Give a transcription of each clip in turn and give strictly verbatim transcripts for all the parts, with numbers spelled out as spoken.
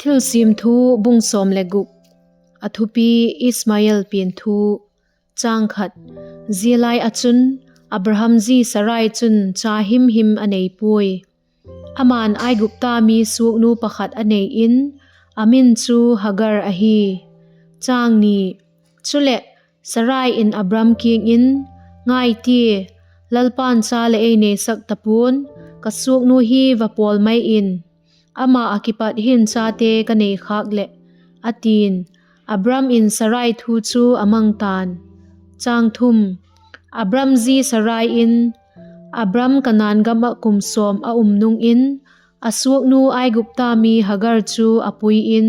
Thilsiam Thu bung sawm le guk. A thupi: Ishmael pian thu. Chang khat. Zia lai ah chun Abraham zi Sarai chun cha himhim a nei puai. Ama'n Aigupta mi suaknu pakhat a nei in, a min chu Hagar ahi. Chang ni. Chuleh, Sarai in Abram kiang in, Ngai tia, Lalpa'n cha leh ei neisak ta pua'n, ka suaknu hi va pawl mai in, ama ah kipat hin chate ka nei khâk leh, a ti'n. Abram in Sarai thu chu a mang ta'n. Chang thum. Abram zi Sarai in, Abram Kanaan gam ah kum sawm a um nung in, a suaknu Aigupta mi Hagar chu a pui in,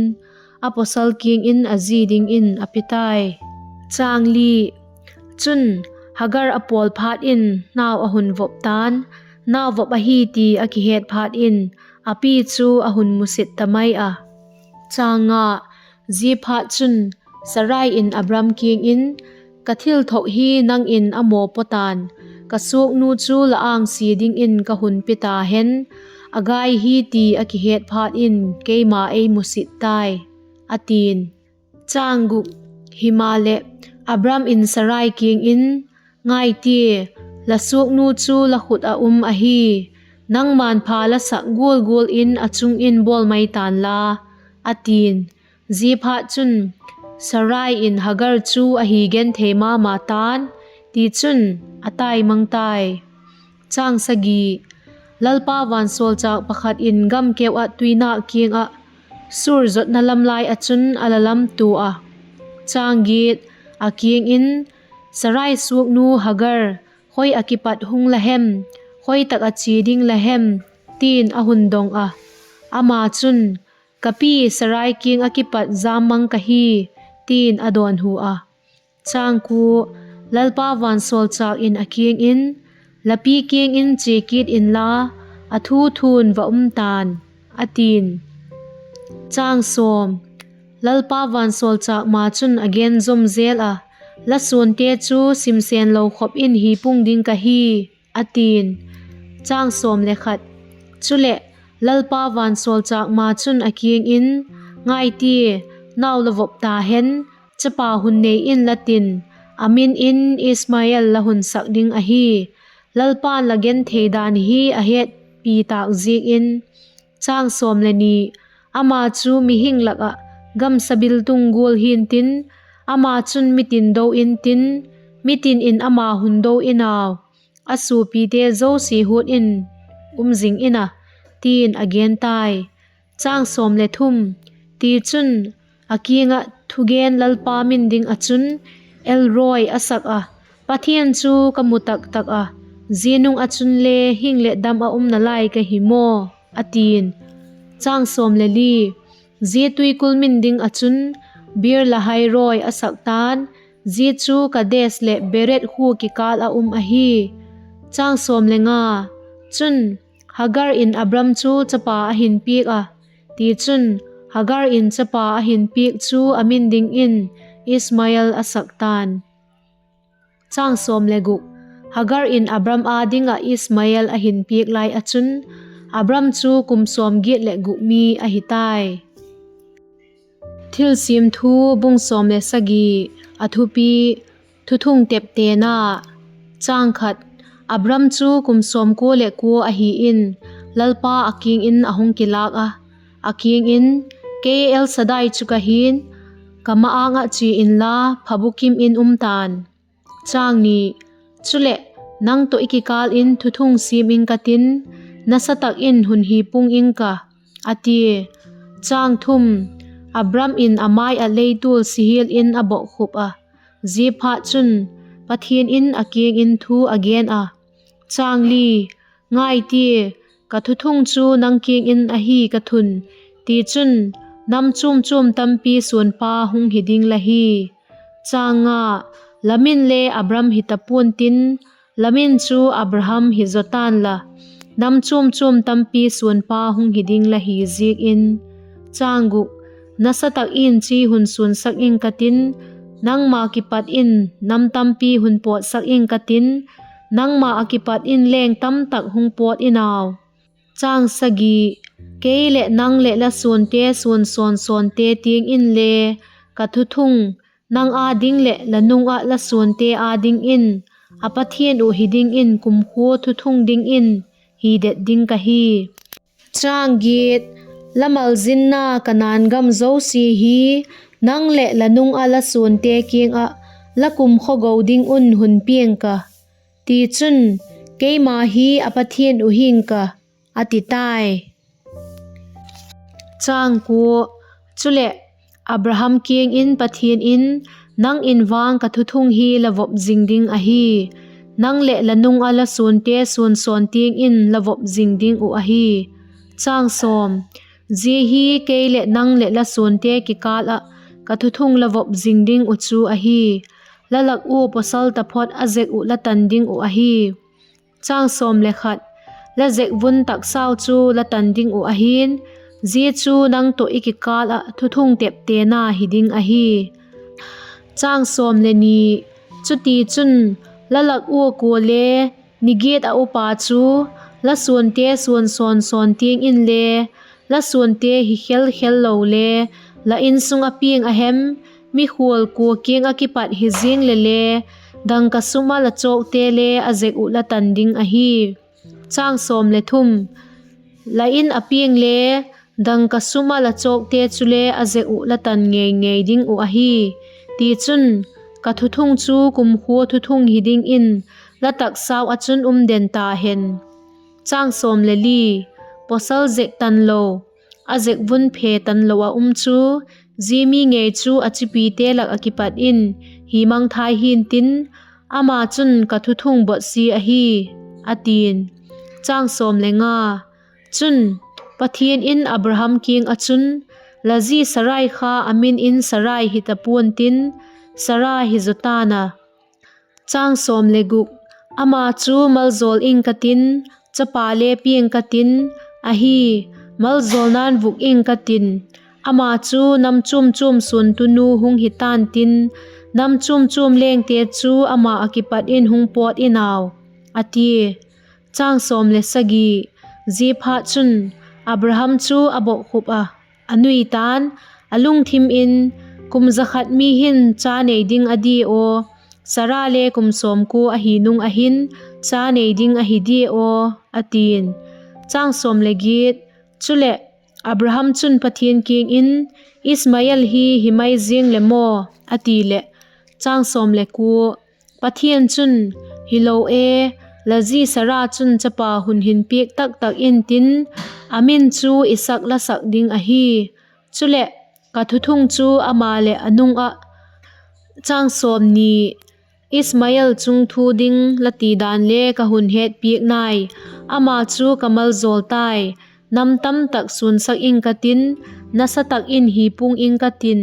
a pawsal kiang in a zi dingin a pe tai. Chang li. Chun, Hagar a pawl phat in nau a hun vop ta'n, nau vop ahi ti a kihet phat in, a pi chu a hun musit ta mai a. Chang nga. Ziaphatchun, Sarai in Abram kiang in, Ka thilthok hi nang in a maw paw ta'n, ka suaknu chu la âng sia dingin ka hun pe ta hen, a gai hi ti a kihet phat in keima ei musit tai, a ti'n. Himaleh, Abram in Sarai kiang in, Ngai tia, la suaknu chu la khut ah um ahi, nangma'n pha la sak gual gual in a chung in bawl mai ta'n la, a ti'n. Ziaphatchun, Sarai in Hagar chu a hi genthei ma ma ta'n, tichun, a tai mang tai. Lalpa vansawlchâk pakhat in gam keu ah tuinâk kiang ah, Sur zotna lam lai ah chun a la lamtua a. Chang giat. A kiang in, Sarai suaknu Hagar, khoi ah kipat hung la hem, khoi tak ah chia ding la hem? ti'n a hun dong a. Ama chun, Ka pi Sarai kiang ah kipat jam mang ka hi, ti'n a dawnhu a. Lalpa vansawlchâk in a kiang in, La pi kiang in chia kit inla, a thu thu'n va um ta'n, a ti'n. Lalpa vansawlchâk ma chun a gen zom zel a, La suante chu simsen lo khop in hi pung ding ka hi, a ti'n. Chuleh, Lalpa vansawlchâk ma chun a kiang in, Ngai tia, nau la vop ta hen, chapa hun nei inla tin, a min in Ishmael la hun sak ding ahi; Lalpa'n la genthei dan hi a hetpi tâk ziak in. Ama chu mihing lak ah gamsa biltung gual hi'ntin, ama chun mitin do intin, mitin in ama hun do in au; a suapite zosia huat in um zing in a, ti'n a gen tai. Tichun, a kiang ah thugen Lalpa min ding ah chun El-roi a sak a, Pathian chu ka mu tak tak a, zia nung ah chunle hing leh dam ah um nalai ka hi maw? a ti'n. Zia tuikul min ding ah chun Beer-lahai-roi a sak ta'n; zia chu Kades leh Bered khua kikâl ah um ahi. Chun, Hagar in Abram chu chapa a hin piak a; tichun, Hagar in chapa a hin piak chu a min dingin Ishmael a sak ta'n. Hagar in Abram â ding ah Ishmael a hin piak lai ah chun, Abram chu kum sawmgiat leh guk mi ahi tai. Thilsiam Thu bung sawm le sagi. A thupi: Thuthung teptena. Abram chu kum sawmkua leh kua ahi in, Lalpa a kiang in a hung kilâk a, a kiang in, Kei El-Shaddai chu ka hi'n, ka ma-âng ah chia inla, pha bukim in um ta'n. Chuleh, nang tawh i kikâl in thuthung siam ing ka tin, nasa tak in hun hi pung ing ka, a tia. Abram in a mai ah leitual si hial in a bokkhup a; ziaphatchun, Pathian in a kiang in thu a gen a, Ngai tia, ka thuthung chu nang kiang in ahi ka thun; tichun, nam chuam chuam tampi suanpa hung hi ding la hi. La min le Abram hi ta pua'n tin, la min chu Abraham hi zaw ta'n la, nam chuam chuam tampi suanpa hung hi ding la hi ziak in. Nasa tak in chi hun suansak ing ka tin, nangma kipat in nam tampi hun pawtsak ing ka tin, nangma ah kipat in leng tamtak hung pawt in au. Kei leh nang leh la suante suan sawn sawnte tiang inle ka thuthung nang â ding leh la nung ah la suante â dingin a Pathian uh hi dingin kumkhua thuthung dingin hi det ding ka hi. La malzinna Kanaan gam zosia hi nang leh la nung ah la suante kiang ah la kumkhaw go ding un hun piang ka; tichun, keima hi a Pathian uh hing ka, a ti tai. Chuleh, Abraham kiang in Pathian in, Nang in vang ka thuthung hi la vop zing ding ahi; nang leh la nung ah la suante suan sawn tiang in la vop zing ding uh ahi. Zia hi kei leh nang leh la suante kikâl ah ka thuthung la vop zing ding uh chu ahi: la lak ua pawsal taphot a zek uh la tan ding uh ahi. La zek vun taksau chu la tan ding uh ahi'n, zia chu nang tawh i kikâl ah thuthung teptena hi ding ahi. Chutichun, la lak ua kuale ni giat ah upa chu, la suante suan sawn sawn tiang inle, la suante hi khel khel lo le, la insung ah piang a hem, mikhual kua kiang ah kipat hi ziang leh le, dangka sum ah la chawkte le a zek uh la tan ding ahi. La in a piang le, dangka sum ah la chawkte chule a zek uh la tan ngei ngei ding uh ahi; tichun, ka thuthung chu kumkhua thuthung hi dingin la taksau ah chun um den ta hen. Pawsal zek tan lo, a zek vun phe tan lo ah um chu, zia mi ngei chu a chipite lak ah kipat in hi mangthai hi'ntin, ama chun ka thuthung botsia ahi, a ti'n. Chun, Pathian in Abraham kiang ah chun, La zi Sarai kha a min in Sarai hi ta pua'n tin, Sara hi zaw ta'n a. Ama chu maljawl ing ka tin, chapa le piang ka tin, ahi, maljawlna'n vuk ing ka tin, ama chu nam chuam chuam suantunu hung hi ta'n tin, nam chuam chuam lengte chu ama ah kipat in hung pawt in au, a tia. Ziaphatchun, Abraham chu a bokkhup ah, a nui ta'n, a lungthim in, Kum za khat mi hin cha nei ding a dia aw? Sara le kum sawmkua ahi nung ah hin cha nei ding ahi dia aw? a ti'n. Chuleh, Abraham chun Pathian kiang in, Ishmael hi hi mai ziang le maw? a ti leh, Pathian chun, Hilo e, la zi Sara chun chapa hun hin piak tak tak intin, a min chu Isaak la sak ding ahi; chuleh, ka thuthung chu ama leh a nung ah, Ishmael chung thu ding la ti dan le ka hun hetpiak nai; ama chu ka maljawl tai, nam tamtak suansak ing ka tin, nasa tak in hi pung ing ka tin,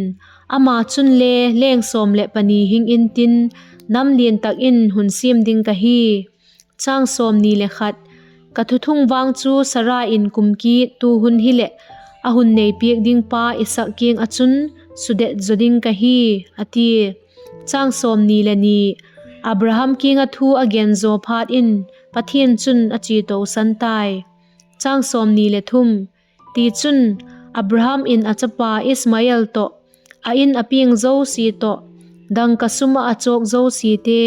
ama chunle leng sawm leh pani hing intin, nam lian tak in hun siam ding ka hi. Ka thuthung vang chu Sara in kum kit tu hun hileh, a hun nei piak ding pa Isaak kiang ah chun sudet zaw ding ka hi, a tia. Abraham kiang ah thu a gen zaw phat in Pathian chun a chia tosan tai. Tichun, Abraham in a chapa Ishmael tawh, a in a piang zosia tawh, dangka sum ah a chawk zosiate,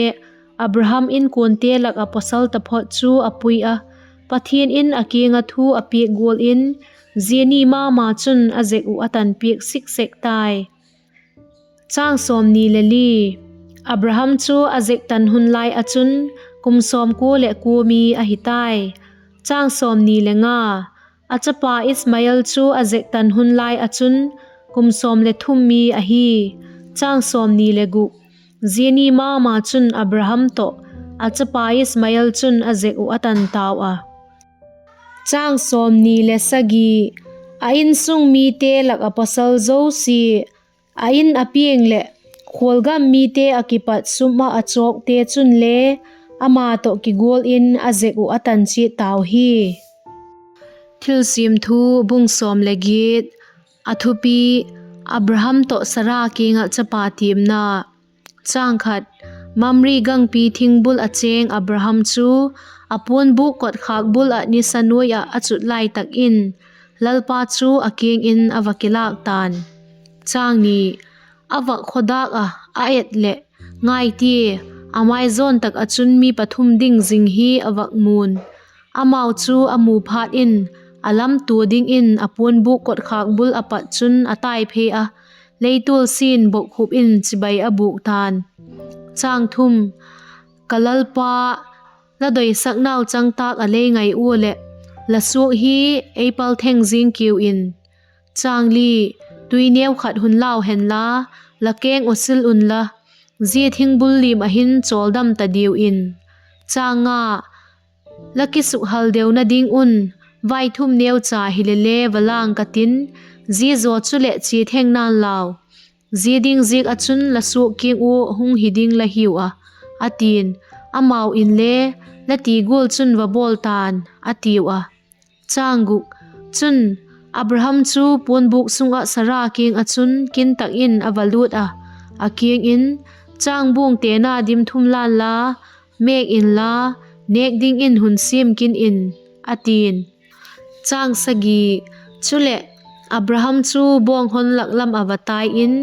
Abraham inkuante lak ah pawsal taphot chu a pui a, Pathian in a kiang ah thu a piak gual in, zia ni ma ma chun a zek uh a tan piak sik sek tai. Abraham chu a zek tan hun lai ah chun kum sawmkua leh kua mi ahi tai. A chapa Ishmael chu a zek tan hun lai ah chun kum sawm leh thum mi ahi. Zia ni ma ma chun Abraham tawh a chapa Ishmael chun a zek uh a tan tau a. A insung mite lak ah pawsal zosia, a in a piang leh khualgam mite ah kipat sum ah a chawkte chunle ama tawh kigual in a zek uh a tan chiat tau hi. Thilsiam Thu, bung sawm leh giat. A thupi: Abraham tawh Sara kiang ah chapa tiamna. Mamre gangpi thingbul ah chêng Abraham chu a puanbûk kotkhâk bul ah nisa nuai ah a chut lai tak in, Lalpa chu a kiang in a va kilâk ta'n. A vak khawdâk ah a et leh, ngai tia, a maijawn tak ah chun mi pathum ding zing hi a vak mu'n; amau chu a mu phat in, a lamtua dingin a puanbûk kotkhâk bul ah pat chun a tai phei a, leitual sin bokkhup in chibai a bûk ta'n. Ka Lalpa, la doisaknau changtâk a lei ngai ua leh, la suak hi ei pal theng zing kiu in. Tui neu khat hun lau henla, la keng uh sil unla, zia thingbul lim ah hin chawldam ta diu in. La kisukhal deuna ding un, vaithum neucha hile le va lâng ka tin, zia zaw chuleh chia theng na'n lau; zia ding ziak ah chun la suak kiang ua hung hi ding la hiu a, a ti'n. Amau inle, La ti gual chun va bawl ta'n, a tiu a. Chun, Abraham chu puanbûk sung ah Sara kiang ah chun kin tak in a va lût a, a kiang in, Chângbuang tena dim thum la'n la, mêk inla, nêk dingin hun siam kin in, a ti'n. Chuleh, Abraham chu bawng hon lak lam ah va tai in,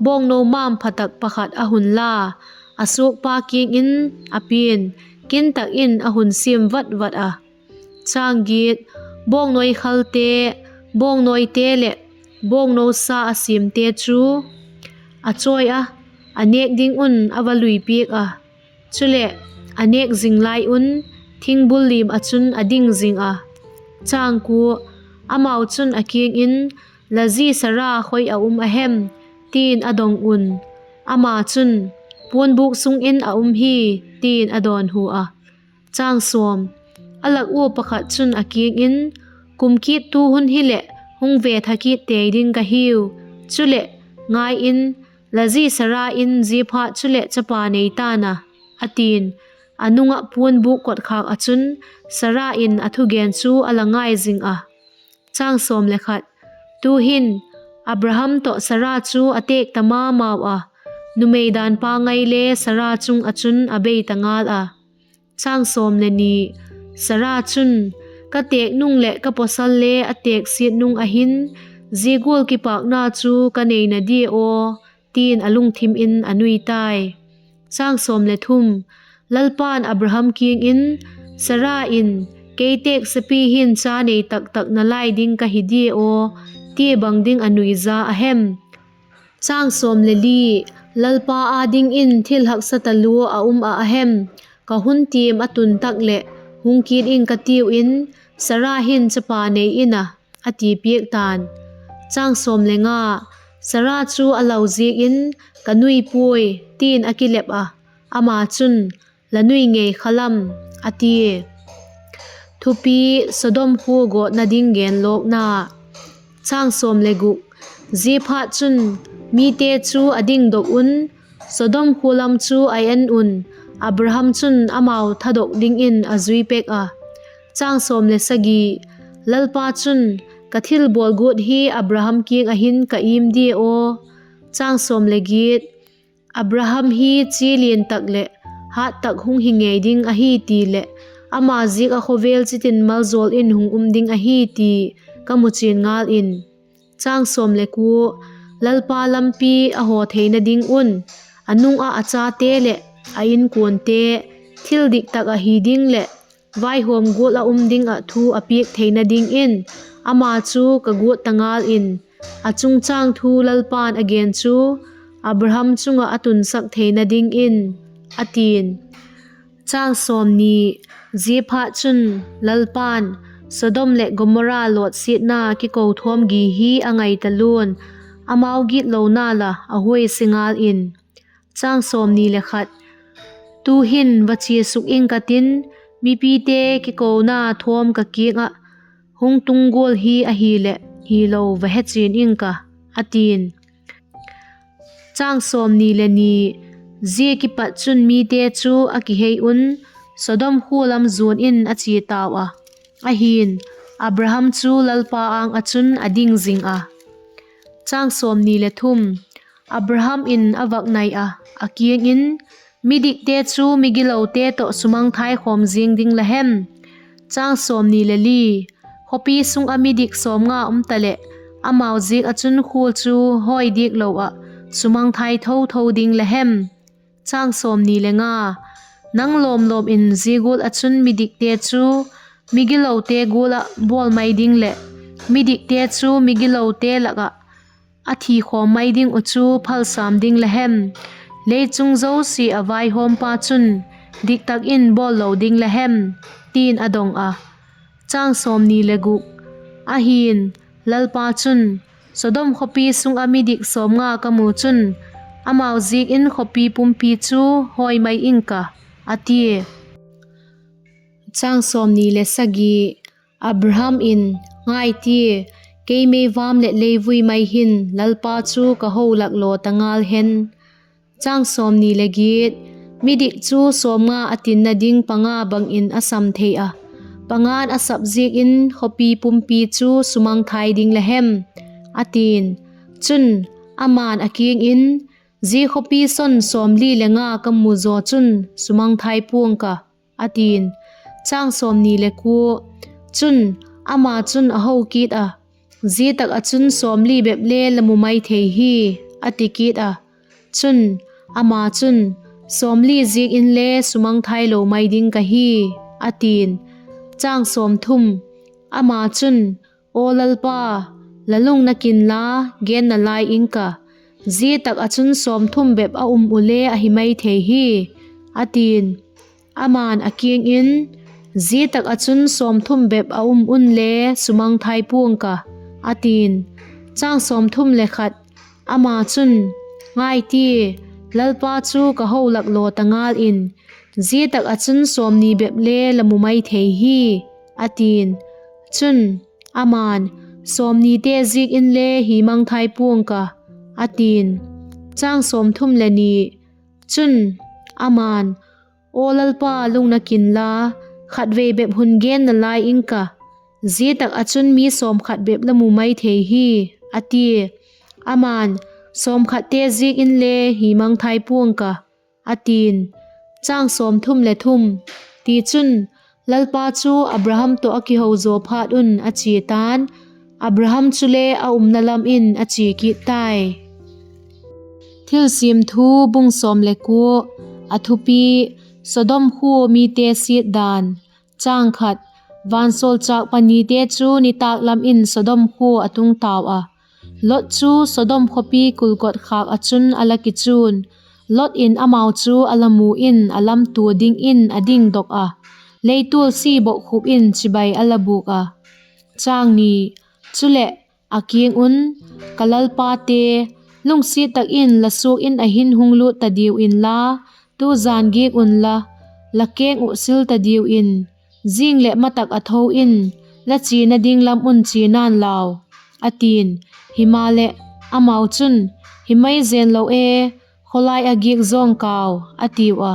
bawngno mampha tak pakhat a hun la, a suakpa kiang in a pia'n, kin tak in a hun siam vat vat a. Bawngnawi khalte, bawngnawite leh bawngno sa a siamte chu a chawi a, a nêk ding un a va lui piak a; chuleh, a nêk zing lai un, thingbul lim ah chun a ding zing a. Amau chun a kiang in, La zi Sara khoi ah um a hem? ti'n a dong un; ama chun, Puanbûk sung in a um hi, ti'n a dawnhu a. A lak ua pakhat chun a kiang in, Kum kit tu hun hileh hung ve tha kit tei ding ka hiu; chuleh, ngai in, la zi Sara in zia phat chuleh chapa nei ta'n a, a ti'n. A nung ah puanbûk kotkhâk ah chun Sara in a thugen chu a la ngai zing a. Tu'hin, Abraham tawh Sara chu a têk ta ma mau a, numei dan pa ngai le Sara chung ah chun a bei ta ngal a. Sara chun, Ka têk nung leh ka pawsal le a têk siat nung ahin, zia gual kipâkna chu ka neina dia aw? ti'n a lungthim in a nui tai. Lalpa'n Abraham kiang in, Sara in, ‘Kei têksapi hin cha nei tak tak nalai ding ka hi dia aw?’ tia bang ding a nuiza a hem? Lalpa â dingin thil haksa talua a um ah a hem? Ka hun tiam a tun tak leh, ‘Hung kit ing,’ ka tiu in, Sara hin chapa nei in a, a ti piak ta'n. Sara chu a lau ziak in, Ka nui puai, ti'n a kilep a. Ama chun, La nui ngei kha lam, a tia. Thupi: Sodom khua gawtna ding genlawkna. Ziaphatchun, mite chu a dingdok un, Sodom khua lam chu a en un, Abraham chun amau thadok dingin a zui pek a. Lalpa chun, Ka thilbawl guat hi Abraham kiang ah hin ka im dia aw? Abraham hi chi lian tak leh hât tak hung hi ngei ding ahi ti leh, ama ziak ah khawvel chitin maljawl in hung um ding ahi ti ka muchian ngal in. Lalpa lampi a haw theina ding un, a nung ah a chate leh a inkuante thil dik tak ah hi ding leh vaihawm gual ah um ding ah thu a piak theina dingin, ama chu ka guat ta ngal in, a chungchâng thu Lalpa'n a gen chu Abraham chung ah a tunsak theina dingin, a ti'n. Ziaphatchun, Lalpa'n Sodom leh Gomorra lawtsiatna kiko thawm gi hi a ngai talua'n, amau gitlona la a huaise ngal in. Tu'hin va chia suk ing ka tin, mipite kikona thawm ka kiang ah hung tung gual hi ahileh, hilo va hechian ing ka, a ti'n. Zia kipat chun mite chu a kihei un, Sodom khua lam zuan in a chia tau a; ahi'n, Abraham chu Lalpa âng ah chun a ding zing a. Abraham in a vak nai a, a kiang in, Midikte chu migilote tawh sumangthai khawm ziang ding la hem? Khawm Khawpi sung ah midik sawmnga um taleh, amau ziak ah chun khua chu hawi diak lo ah sumangthai tho tho ding la hem? Nang lawm lawm in zia gual ah chun midikte chu migilote gual ah bawl mai ding leh, midikte chu migilote lak ah a thi khawm mai ding uh chu phalsam ding la hem? Lei chung zosia ah vaihawmpa chun dik tak in bawl lo ding la hem? ti'n a dong a. Ahi'n, Lalpa chun, Sodom khawpi sung ah midik sawmnga ka mu chun, amau ziak in khawpi pumpi chu hawi mai ing ka, a tia. Abraham in, Ngai tia, kei meivâm leh leivui mai hin Lalpa chu ka ho lak law ta ngal hen. Midik chu sawmnga a tinna ding panga bang in a sam thei ah, panga'n a sap ziak in khawpi pumpi chu sumangthai ding la hem? a ti'n. Chun, ama'n a kiang in, Zia khawpi son sawmli le nga ka mu zaw chun sumangthai pua'ng ka, a ti'n. Chun, ama chun a ho kit ah, Zia tak ah chun sawmli bep le la mu mai thei hi, a ti kit a. Chun, ama chun, Sawmli ziak inle sumangthai lo mai ding ka hi, a ti'n. Ama chun, Aw Lalpa, la lungna kinla, gen nalai ing ka, zia tak ah chun sawmthum bep a um uh le ahi mai thei hi, a ti'n. Ama'n a kiang in, Zia tak ah chun sawmthum bep a um unle sumangthai pua'ng ka, a ti'n. Ama chun, Ngai tia, Lalpa chu ka ho lak law ta ngal in, zia tak ah chun sawmni bep le la mu mai thei hi, a ti'n. Chun, ama'n, Sawmnite ziak inle hi mangthai pua'ng ka, a ti'n. Chun, ama'n, Aw Lalpa, lungna kinla, khatvei bep hun gen nalai ing ka, zia tak ah chun mi sawmkhat bep la mu mai thei hi, a tia. Ama'n, Sawmkhatte ziak inle hi mangthai pua'ng ka, a ti'n. Tichun, Lalpa chu Abraham tawh a kiho zaw phat un a chia ta'n, Abraham chule a umna lam in a chia kit tai. Thilsiam Thu, bung sawm le kua. A thupi: Sodom khua mite siat dan. Vansawlchâk panite chu nitâk lam in Sodom khua a tung tau a. Lot chu Sodom khawpi kulkot khâk ah chun a la kichuan. Lot in amau chu a la mu in a lamtua dingin a dingdok a, leitual si bokkhup in chibai a la bûk a. Chuleh, a kiang un, Ka lalpate, lungsiat tak in la suak in ah hin hung lût ta diu inla, tu jan giak unla, la keng uh sil ta diu in, zing leh matak ah tho in, la chiana ding lam un chia na'n lau, a ti'n. Himaleh, amau chun, Hi mai zen lo e, khawlai ah giak zawng kau, a tiu a.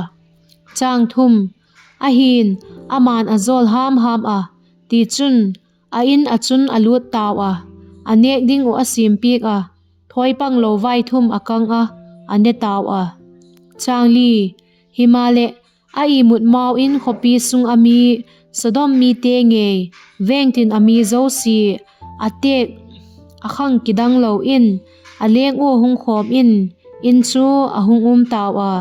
Ahi'n, ama'n a jawl ham ham a; tichun, a in ah chun a lût tau a, a nêk ding uh a siampiak ah, thawipanglo vaithum a kang ah, a ne tau a. Himaleh, a imut mau in khawpi sung ah mi, Sodom mite ngei, vêngtin ah mi zosia, a têk, a khang kidang lo in, a leng ua hung khawm in, in chu a hung um tau a.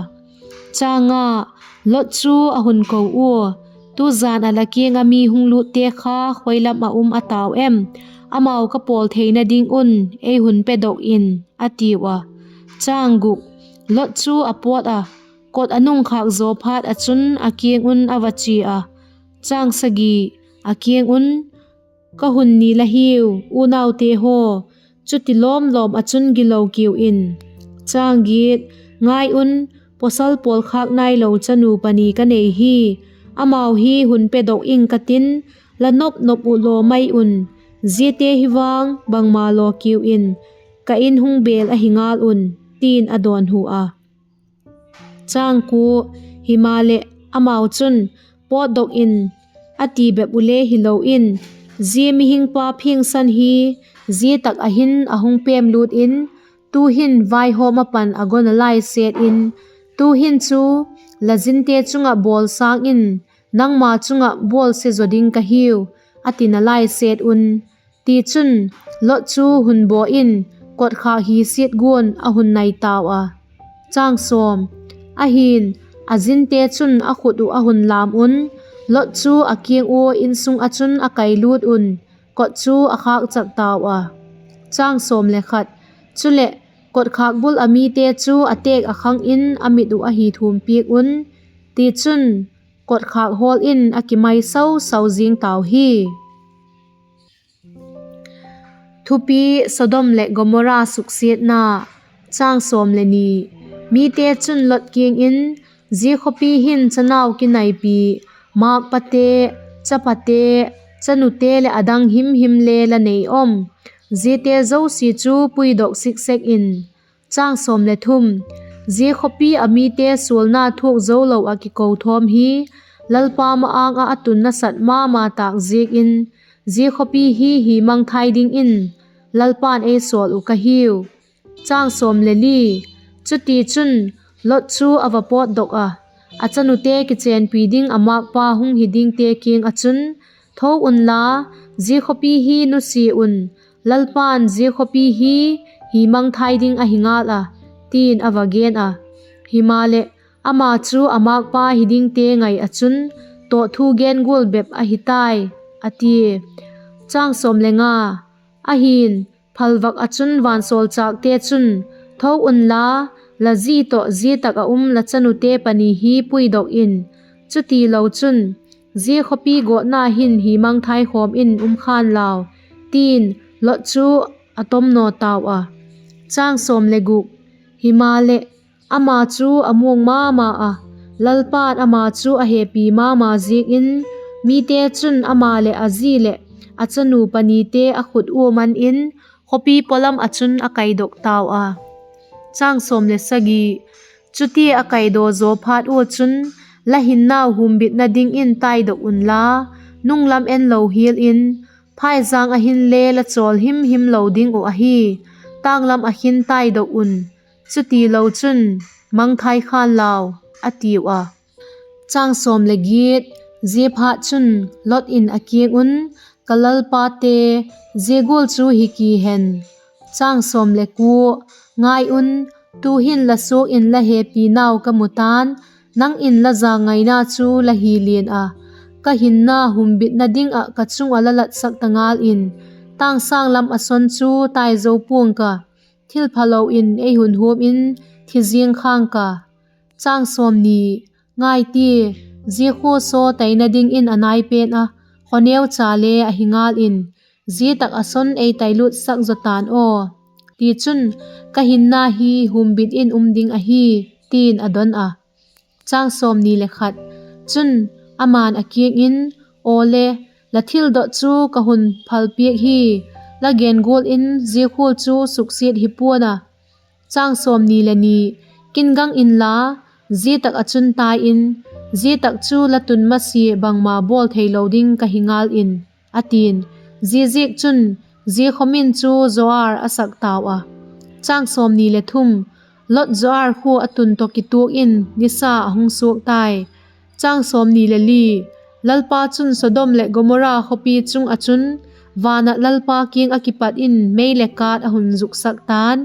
Lot chu a hun ko ua, Tu jan ah la kiang ah mi hung lûtte kha khoi lam ah um a tau em? Amau ka pawl theina ding un ei hun pedok in, a tiu a. Lot chu a pawt ah, kot a nungkhâk zaw phat ah chun a kiang un a va chia a. A kiang un, Ka hun ni la hiu, unaute haw, chuti lawm lawm ah chun gilo kiu in. Ngai un, pawsal pawlkhâk nailo chanu pani ka nei hi; amau hi hun pedok ing ka tin, la nop nop uh law mai un; ziate hi vang bangma law kiu in, ka in hung bêl ahi ngal un, ti'n a dawnhu a. Himaleh, amau chun, Pawtdok in, a ti bep uh le hilo in, zia mihingpa phiangsan hi zia tak ah hin a hung pêmlût in, tu'hin vaihawm ah pan a gon a lai set in, tu'hin chu la zinte chung ah bawl sâng in nangma chung ah bawl se zaw ding ka hiu; a ti nalai set un. Tichun, Lot chu hun baw in kotkhâk hi siat guan a hun nai tau a. Ahi'n, a zinte chun a khut uh a hun lam un, Lot chu a kiang ua insung ah chun a kailut un, kot chu a khâkchak tau a. Chuleh, kotkhâk bul ah mite chu a têk ah khang in a mit uh a hi thum piak un; tichun, kotkhâk hawl in a kimai sau sau zing tau hi. Thupi: Sodom leh Gomorra suksiatna. Mite chun Lot kiang in, Zia khawpi hin chanau kinaipi, mâkpate, chapate, chanute leh a dang himhim le la nei am? Ziate zosia chu puidok sik sek in. Zia khawpi ah mite sualna thuak zo lo ah kiko thawm hi Lalpa ma-âng ah a tun nasat ma ma tâk ziak in, zia khawpi hi hi mangthai dingin Lalpa'n ei sawl uh ka hiu. Chutichun, Lot chu a va pawtdok ah, a chanute kichênpi ding a mâkpa hung hi dingte kiang ah chun, Tho unla, zia khawpi hi nusia un; Lalpa'n zia khawpi hi hi mangthai ding ahi ngal a, ti'n a va gen a. Himaleh, ama chu a mâkpa hi dingte ngai ah chun tawhthu gen gual bep ahi tai, a tia. Ahi'n, phalvak ah chun vansawlchâkte chun, Tho unla, la zi tawh zia tak ah um la chanute pani hi puidok in; chutilo chun, zia khawpi gawtna hin hi mangthai khawm in um khan lau, ti'n Lot chu a tomnaw tau a. Himaleh, ama chu a muang ma ma ah, Lalpa'n ama chu a hepi ma ma ziak in, mite chun ama leh a zi leh a chanu panite a khut ua man in, khawpi pawlam ah chun a kaidok tau a. Chutia a kaidaw zaw phat ua chun, la hinnau humbitna dingin taidok unla, nung lam en lo hial in; phaizang ah hinle la chawl himhim lo ding uh ahi, tâng lam ah khin taidok un; chutilo chun, mangthai khan lau, a tiu a. Ziaphatchun, Lot in a kiang un, Ka lalpate, zia gual chu hi ki hen. Ngai un, tu'hin la suak in la hepinau ka mu ta'n; nang in la jângaina chu la hi lian ah, ka hinna humbitna ding ah ka chung ah la latsak ta ngal in, tângsâng lam ah son chu tai zo pua'ng ka, thilphalo in ei hun huam in thi ziang kha'ng ka. Ngai tia, zia khua saw taina dingin a nai pen ah, khaneucha le ahi ngal in, zia tak ah son ei tailutsak zaw ta'n aw; tichun, ka hinna hi humbit in um ding ahi, ti'n a don a. Chun, ama'n a kiang in, Awle, la thildot chu ka hun phalpiak hi; la gen gual in zia khua chu suksiat hi pua'n a. Kin gang inla, zia tak ah chun tai in; zia tak chu la tun masia bangma bawl theilo ding ka hi ngal in, a ti'n. Ziaziakchun, zia khaw min chu Zoar a sak tau a. Lot Zoar khua a tun tawh kituak in nisa a hung suak tai. Lalpa chun Sodom leh Gomorra khawpi chung ah chun, van ah Lalpa kiang ah kipat in mei leh kât a hun zuksak ta'n.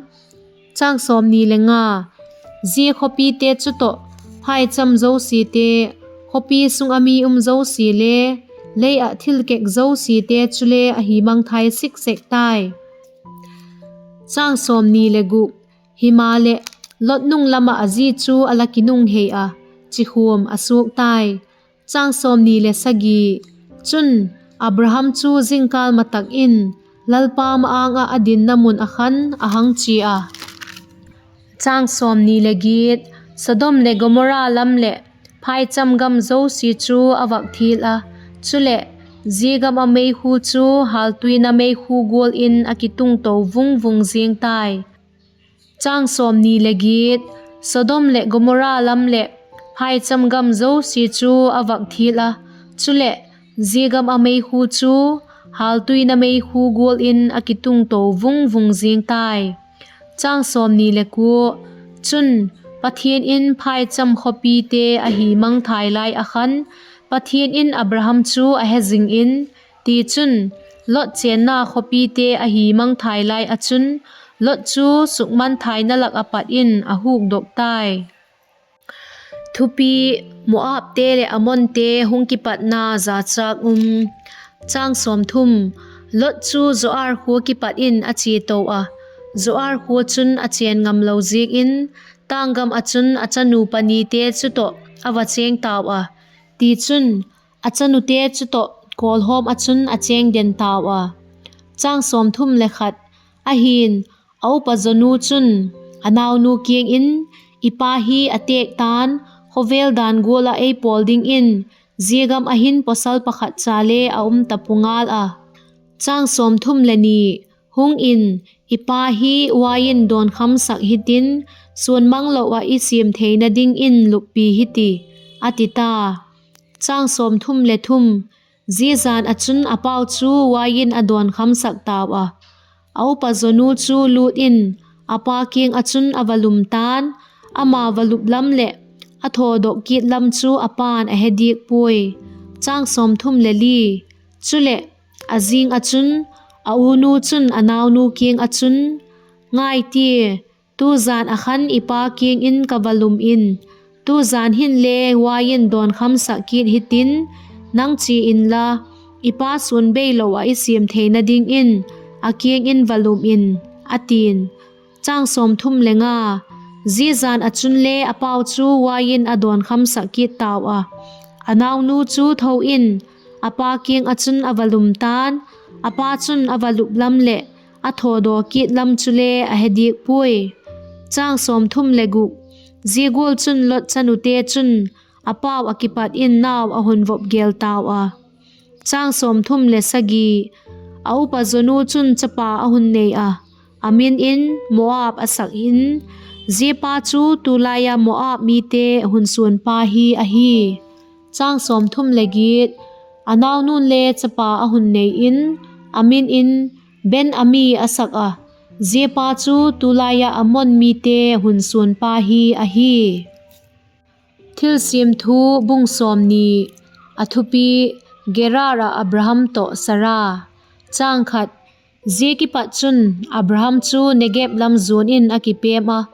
Zia khawpite chu tawh, phaicham zosiate, khawpi sung ah mi um zosia le lei ah thil kek zosiate chule a hi mangthai sik sek tai. Himaleh, Lot nung lam ah a zi chu a la kinunghei a, chikhuam a suak tai. Chun, Abraham chu zingkâl ma tak in Lalpa ma-âng ah a dinna mun ah khan a hang chia a. Sodom leh Gomorra lam leh phaicham gam zosia chu a vak thial a; chuleh, zia gam ah meikhu chu hâltuina meikhu gual in a kitung to vung vung ziang tai. Sodom leh Gomorra lam leh phaicham gam zosia chu a vak thial a; chuleh, zia gam ah meikhu chu hâltuina meikhu gual in a kitung to vung vung ziang tai. Chun, Pathian in phaicham khawpite a hi mangthai lai ah khan, Pathian in Abraham chu a he zing in, Tichun, Lot chênna khawpite a hi mangthai lai ah chun, Lot chu sukmangthaina lak ah pat in a hukdok tai. Thupi: Moabte leh Amonte hung kipatna jachâk um. Lot chu Zoar khua kipat in a chia to a, Zoar khua chun a chên ngamlo ziak in, tânggam ah chun a chanu panite chu tawh a va chêng tau a; tichun, a chanute chu tawh kawlhawm ah chun a chêng den tau a. Ahi'n, a upa zonu chun a naunu kiang in, I pa hi a têk ta'n, khawvel dan gual ah ei pawl dingin zia gam ah hin pawsal pakhat cha le a um ta pua ngal a. Hung in, i pa hi uain dawnkhamsak hitin, suan mang lo ah i siam theina dingin luppi hiti, a ti ta. Zia jan ah chun a pau chu uain a dawnkhamsak tau a. A upa zonu chu lût in a pa kiang ah chun a va lum ta'n; ama va lup lam leh a thawdok kit lam chu a pa'n a he diak puai. Chuleh, a jing ah chun a unu chun a naunu kiang ah chun, Ngai tia, tu jan ah khan i pa kiang in ka va lum in, tu jan hinle uain dawnkhamsak kit hitin, nang chia inla, i pa suan bei lo ah i siam theina dingin a kiang in va lum in, a ti'n. Zia jan ah chunle a pau chu uain a dawnkhamsak kit tau a. A naunu chu tho in a pa kiang ah chun a va lum ta'n; a pa chun a va lup lam leh a thawdaw kit lam chule a he diak puai. Zia gual chun Lot chanute chun a pau ah kipat in nau a hun vop gel tau a. A upa zonu chun chapa a hun nei a, a min in Moab a sak in; ziapa chu tulai ah Moab mite hun suanpa hi ahi. A naunu'n le chapa a hun nei in, a min in Ben-ammi a sak a; ziapa chu tulai ah Ammon mite hun suanpa hi ahi. Thilsiam Thu, bung sawmni. A thupi: Gerar ah Abraham tawh Sara. Zia kipat chun Abraham chu Negeb lam zuan in a kipêm ah,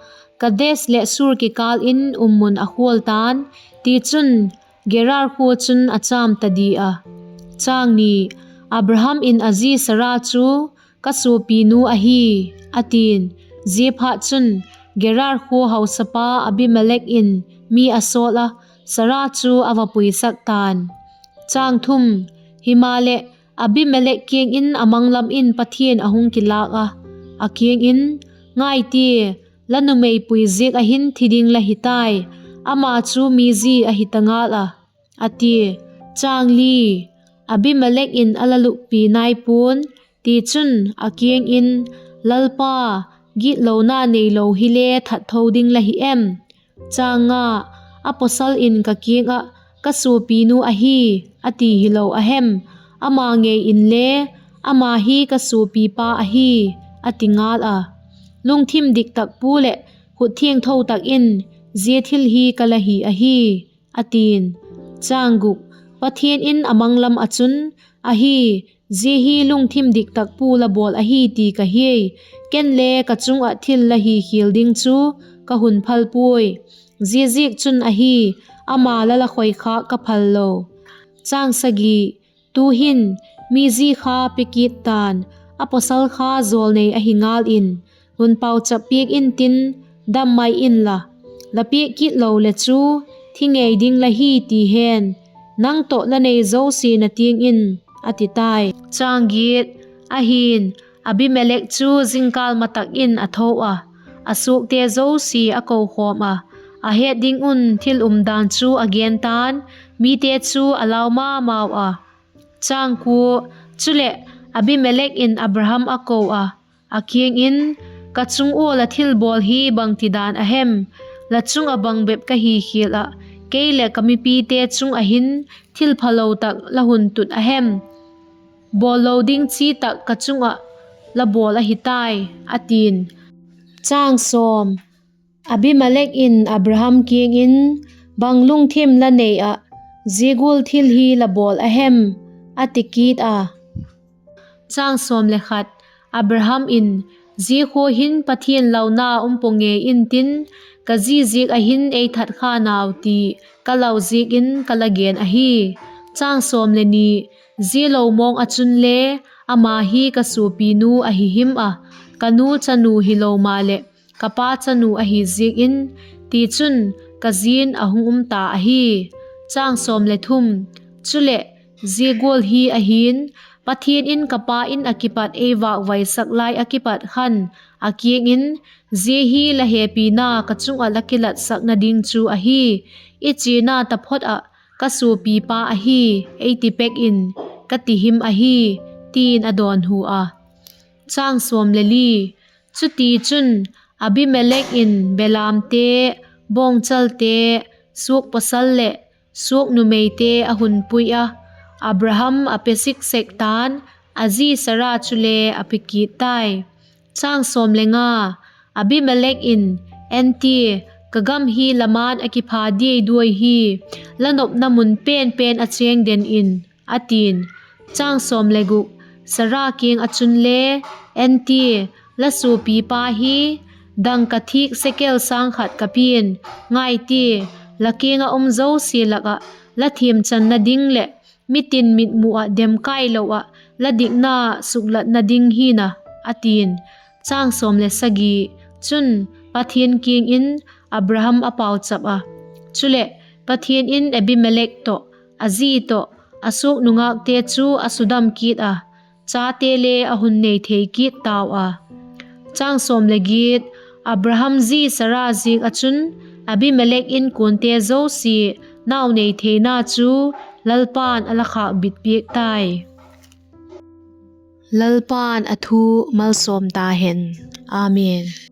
Kadesh leh Sur kikâl in um mun a khual ta'n; tichun, Gerar khua chun a châm ta di a. Abraham in a zi Sara chu, Ka suapinu ahi, a ti'n. Ziaphatchun, Gerar khua hausapa Abimelek in mi a sawl ah, Sara chu a va puisak ta'n. Himaleh, Abimelek kiang in a mang lam in Pathian a hung kilâk ah, a kiang in, Ngai tia, la numei pui ziak ah hin thi ding la hi tai; ama chu mi zi ahi ta ngal a, a tia. Abimelek in a la luppi nai pua'n; tichun, a kiang in, Lalpa, gitlona neilo hile that tho ding la hi em? A pawsal in ka kiang ah, ‘Ka suapinu ahi,’ a ti hilo a hem? Ama ngei inle, ‘Ama hi ka suapipa ahi,’ a ti ngal a. Lungthim dik tak pu leh khut thiangtho tak in zia thil hi ka la hi ahi, a ti'n. Pathian in a mang lam ah chun, Ahi, zia hi lungthim dik tak pu la bawl ahi ti ka hiai; ken le ka chung ah thil la hi khial ding chu ka hun phal puai; ziaziakchun ahi, ama la la khoikhâk ka phal lo. Tu'hin mi zi kha pe kit ta'n, a pawsal kha jawlnei ahi ngal in; hun pauchap piak intin, dam mai inla; la piak kit lo leh chu, thi ngei ding la hi ti hen, nang tawh la nei zosiana tiang in, a ti tai. Ahi'n, Abimelek chu jingkal ma tak in a tho a, a suakte zosia a kokhawm ah, a het ding un thil umdan chu a gen ta'n, mite chu a lau ma mau a. Chuleh, Abimelek in Abraham a ko a, a kiang in, Ka chung ua la thilbawl hi bangtidan a hem? La chung ah bang bep ka hi khial ah, kei leh ka mipite chung ah hin thilphalo tak la hun tut a hem? Bawl lo ding chi tak ka chung ah la bawl ahi tai, a ti'n. Abimelek in Abraham kiang in, Bang lungthim la nei ah zia gual thil hi la bawl a hem? a ti kit a. Chang sawm le khat, Abraham in, Zia khua hin Pathian launa um pua ngei intin, ka zi ziak ah hin ei that kha nau ti ka lau ziak in ka la gen ahi. Chang sawm le ni, Zia lo mawng ah chunle ama hi ka suapinu ahi him ah, ka nu chanu hilo maleh ka pa chanu ahi ziak in; tichun, ka zi'n a hung um ta ahi. Chang sawm le thum, Chuleh, zia gual hi ahi'n, Pathian in ka pa in ah kipat ei vâkvaisak lai ah kipat khan a kiang in, ‘Zia hi la hepina ka chung ah la kilatsakna ding chu ahi: I chiana taphot ah, ka suapipa ahi, ei ti pek in,’ ka ti him ahi, ti'n a dawnhu a. Chutichun, Abimelek in belamte, bawngchalte, suak pawsal leh suak numeite a hun pui a, Abraham a pe siksek ta'n, a zi Sara chule a pe kit tai. Abimelek in, Entia, ka gam hi la ma'n a kipha diai duai hi; la nopna mun pen pen ah chêng den in, a ti'n. Sara kiang ah chunle, Entia, la suapipa hi dangka thîk sekel sâng khat ka pia'n; ngai tia, la kiang ah um zosia lak ah la thiamchanna ding leh mitin mitmu ah dem kai lo ah la dikna suklatna ding hi'n a, a ti'n. Chun, Pathian kiang in Abraham a pauchap a; chuleh, Pathian in Abimelek tawh, a zi tawh, a suak nungâkte chu a sudam kit a, chate le a hun nei thei kit tau a. Abraham zi Sara ziak ah chun Abimelek inkuante zosia nau nei theina chu Lalpa'n a la khâkbit piak tai. Lalpa'n a thu malsawm ta hen. Amen.